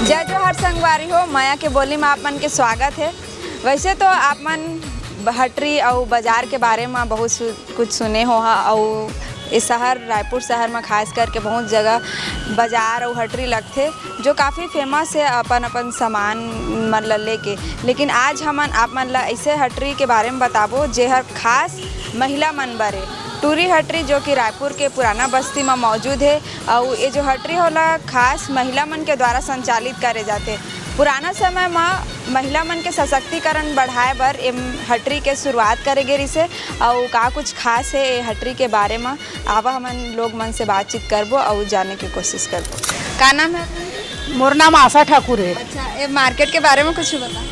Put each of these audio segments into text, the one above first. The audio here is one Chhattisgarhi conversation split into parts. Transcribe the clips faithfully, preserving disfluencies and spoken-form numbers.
जय जोहार संगवारी हो, मया के बोली में आप मन के स्वागत है। वैसे तो आप मन हटरी अउ बाजार के बारे में बहुत सु-, कुछ सुने हो हा, अउ ये शहर, रायपुर शहर में खास करके बहुत जगह बाजार अउ हटरी लगथे, जो काफ़ी फेमस है अपन अपन सामान मन ल लेके। लेकिन आज हमन आप मन ल ऐसे हटरी के बारे में बताबो, जेहर खास महिला मन बर ए। टूरी हटरी, जो कि रायपुर के पुराना बस्ती में मौजूद है, अउ ये जो हटरी होला खास महिला मन के द्वारा संचालित करे जाथे। पुराना समय म महिला मन के सशक्तिकरण बढ़ाए बर एम हटरी के शुरुआत करे गे रिसे। अउ का कुछ खास हे ए हटरी के बारे म, आवा हमन लोग मन से बातचीत करबो अउ जाने के कोशिश करबो। का नाम है आपका? मोर नाम आशा ठाकुर है। अच्छा, ए मार्केट के बारे में कुछ बता।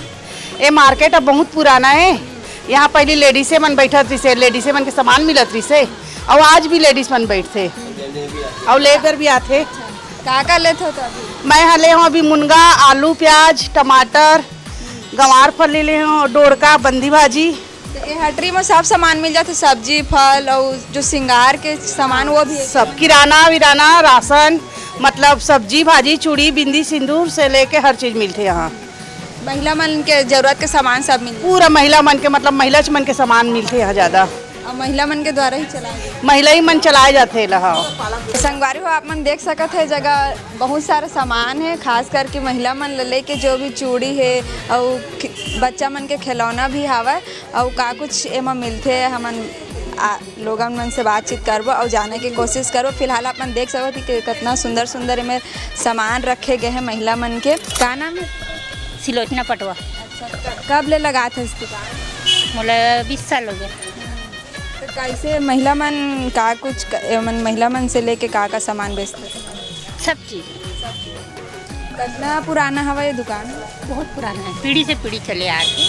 ए मार्केट अब बहुत पुराना है। यहाँ पहली लेडीजे मन बैठत रिसे, लेडीजे मन के सामान मिलत रिसे, अउ आज भी लेडीज मन बैठथे, अउ लेबर भी आथे। का का लेत हो तो अभी? मैं हले हूँ अभी मुनगा, आलू, प्याज, टमाटर, गंवार फली ले हूँ, डोड़का, बंदी भाजी। तो ये हटरी में सब सामान मिल जाथे, सब्जी, फल अउ जो श्रृंगार के सामान, वो भी है? सब किराना विराना, राशन, मतलब सब्जी भाजी, चूड़ी बिंदी सिंदूर से लेके हर चीज मिलथे यहाँ। महिला मन के जरूरत के सामान सब मिल जाथे? पूरा महिला मन के, मतलब महिला मन के सामान मिलथे यहाँ ज्यादा। और महिला मन के द्वारा ही चलाए जाथे? महिला ही मन चलाए जाथे एला, हाँ। संगवारी हो, आप मन देख सकत है, जगह बहुत सारा सामान है, खास करके महिला मन ल लेके जो भी चूड़ी है और खि-, बच्चा मन के खिलौना भी हावय। अउ का कुछ एमा मिलथे, हमन आ, लोगन मन से बातचीत करबो अउ जाने के कोशिश करबो। फिलहाल आप मन देख सकत ही कि कितना सुंदर सुंदर एमे सामान रखे गए हैं महिला मन के। का नाम है? सिलोचना पटवा। अच्छा, क-, कब ले लगात हस दुकान? मोला बीस साल हो गया। तो कैसे महिला मन का कुछ क-, एमन महिला मन से लेके का का सामान बेचते? सब चीज। कितना पुराना हवा ये दुकान? बहुत पुराना है, पीढ़ी से पीढ़ी चले आ रही।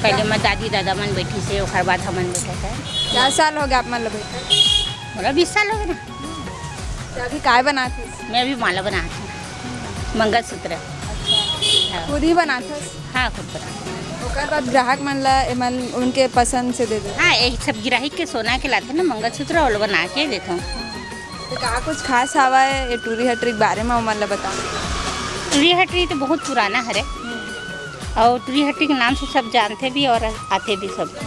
पहले मैं दादी दादा मन बैठी से, ओकर बाद हमन बैठा था। क्या साल हो गया आप मन ल बैठे? मोला बीस साल हो गए ना। तो अभी काय बनात हस? मैं अभी माला बनात हूँ, मंगलसूत्र। अच्छा। हाँ। खुद ही बनात हस? हाँ, खुद बनात हूँ। ओकर बाद ग्राहक मन ला एमन उनके पसंद से दे दे। हाँ, यही सब गिराही के सोना के लाथे ना मंगलसूत्र, वो लोग बना के देता हूँ। तो का कुछ खास हवय ये टूरी हटरी के बारे में, ओमन ला बताओ। टूरी हटरी तो बहुत पुराना हरे, और टूरी हटरी के नाम से सब जानते भी और आते भी सब।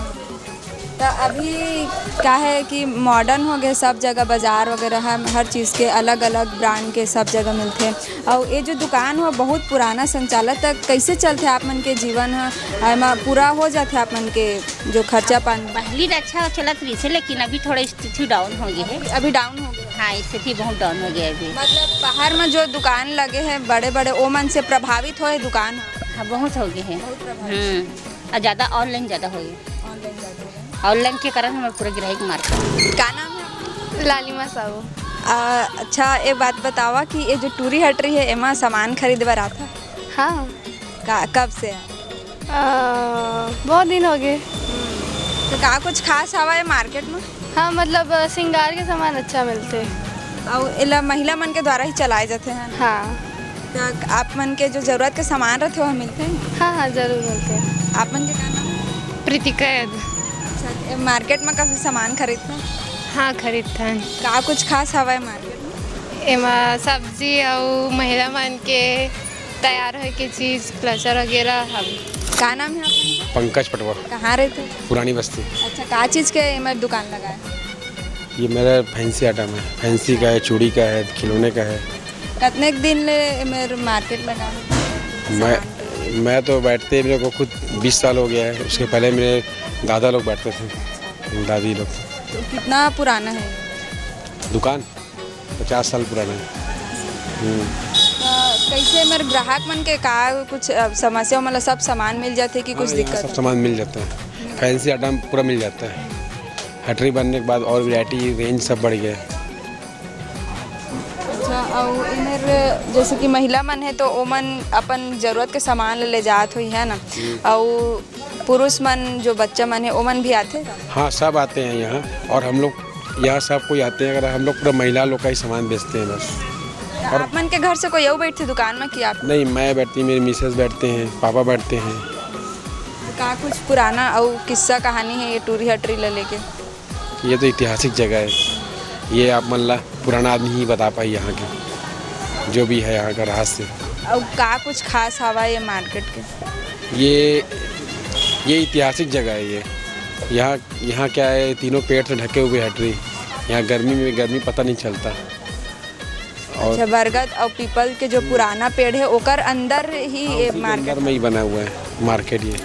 तो अभी का है कि मॉडर्न हो गए, सब जगह बाजार वगैरह है, हर चीज़ के अलग-अलग ब्रांड के सब जगह मिलथे। और ये जो दुकान हो बहुत पुराना संचालित, तो कैसे चलथे आप मन के जीवन ह? एमा पूरा हो जाथे आप मन के जो खर्चा पानी? पहली तो अच्छा चलत रहिसे, लेकिन अभी थोड़ा स्थिति डाउन हो गई है। अभी डाउन हो गया? हाँ, स्थिति बहुत डाउन हो गया है अभी। मतलब बाहर में जो दुकान लगे हैं बड़े-बड़े, ओमन से प्रभावित होए दुकान ह? हाँ, बहुत हो गए हैं। बहुत प्रभावित। हम्म, और ज़्यादा ऑनलाइन ज़्यादा हो गए। ऑनलाइन ज़्यादा हो गए। ऑनलाइन के कारण हमारे पूरे ग्राहक मार गए। का नाम है आपका? लालिमा साहू। आ, अच्छा, एक बात बतावा कि ये जो टूरी हटरी है, एमा सामान खरीदे बर आता? हाँ। का, कब से है? आ, बहुत दिन हो गए। तो का कुछ खास हवा है मार्केट में? हाँ, मतलब, अ, श्रृंगार के सामान अच्छा मिलथे। अउ एला महिला मन के द्वारा ही चलाए जाथे, है ना? हाँ। तो आप मन के जो जरूरत के सामान रथे, वह मिलथे? हाँ, हाँ, जरूर मिलथे। आप मन के का नाम है? प्रीतिका यादव। अच्छा, ए, मार्केट में काफी सामान खरीदथे? हाँ, खरीदथन। का कुछ खास हवा है मार्केट में? एमा सब्जी अउ महिला मन के तैयार होए के चीज, क्लचर वगैरह हवे। का नाम है आपका? पंकज पटवा। कहाँ रहते हो? पुरानी बस्ती। अच्छा, का चीज के एमर दुकान लगा है? ये मेरा फैंसी आइटम है, फैंसी का है, चूड़ी का है, खिलौने का है। कितने दिन ले एमर मार्केट लगा है? मैं, मैं तो बैठते, मेरे को खुद बीस साल हो गया है। उसके पहले मेरे दादा लोग बैठते थे, दादी लोग। तो कितना पुराना है? दुकान पचास साल पुराना है। हम्म। तो कैसे मेरे ग्राहक मन के का कुछ, अ, समस्या, मतलब सब सामान मिल जाथे कि कुछ हाँ, यहाँ दिक्कत सब होथे? सामान मिल जाता है, फैंसी आइटम पूरा मिल जाता है। हटरी बनने के बाद और वैरायटी, रेंज सब बढ़ गया है। अच्छा, अउ एमेर जैसे कि महिला मन है तो ओमन अपन जरूरत के सामान ले, ले जात होही, है ना? हम्म। अउ पुरुष मन, जो बच्चा मन है, ओमन भी आथे? हाँ, सब आते हैं यहाँ, और हम लोग यहाँ सब कोई आते हैं। अगर हम लोग पूरा महिला लोग का ही सामान बेचते हैं बस। तो और आप मन के घर से कोई अउ बैठथे दुकान में कि आप? नहीं, मैं बैठती, मेरी मिसेज बैठते हैं, पापा बैठते हैं। तो का कुछ पुराना अउ किस्सा कहानी है ये टूरी हटरी ले लेके? ये तो ऐतिहासिक जगह है, ये आप मन ला पुराना आदमी ही बता पाई यहाँ के, जो भी है यहाँ का रहस्य। अउ का कुछ खास हवा ये मार्केट के? ये ये ऐतिहासिक जगह है। ये यहाँ यहाँ क्या है, तीनों पेड़ से ढके हुए हटरी। यहाँ गर्मी में गर्मी पता नहीं चलता। और अच्छा, बरगद और पीपल के जो पुराना पेड़ है, ओकर अंदर ही हाँ, ये उसी के मार्केट अंदर में ही बना हुआ है मार्केट ये।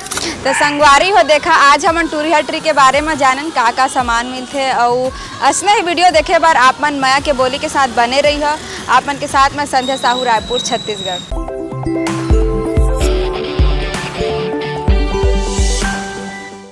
तो संगवारी हो, देखा, आज हमन टूरी हटरी के बारे में जानन, का का सामान मिलथे। और असने ही वीडियो देखे बर आप मन मया के बोली के साथ बने रही हो। आप मन के साथ में संध्या साहू, रायपुर, छत्तीसगढ़।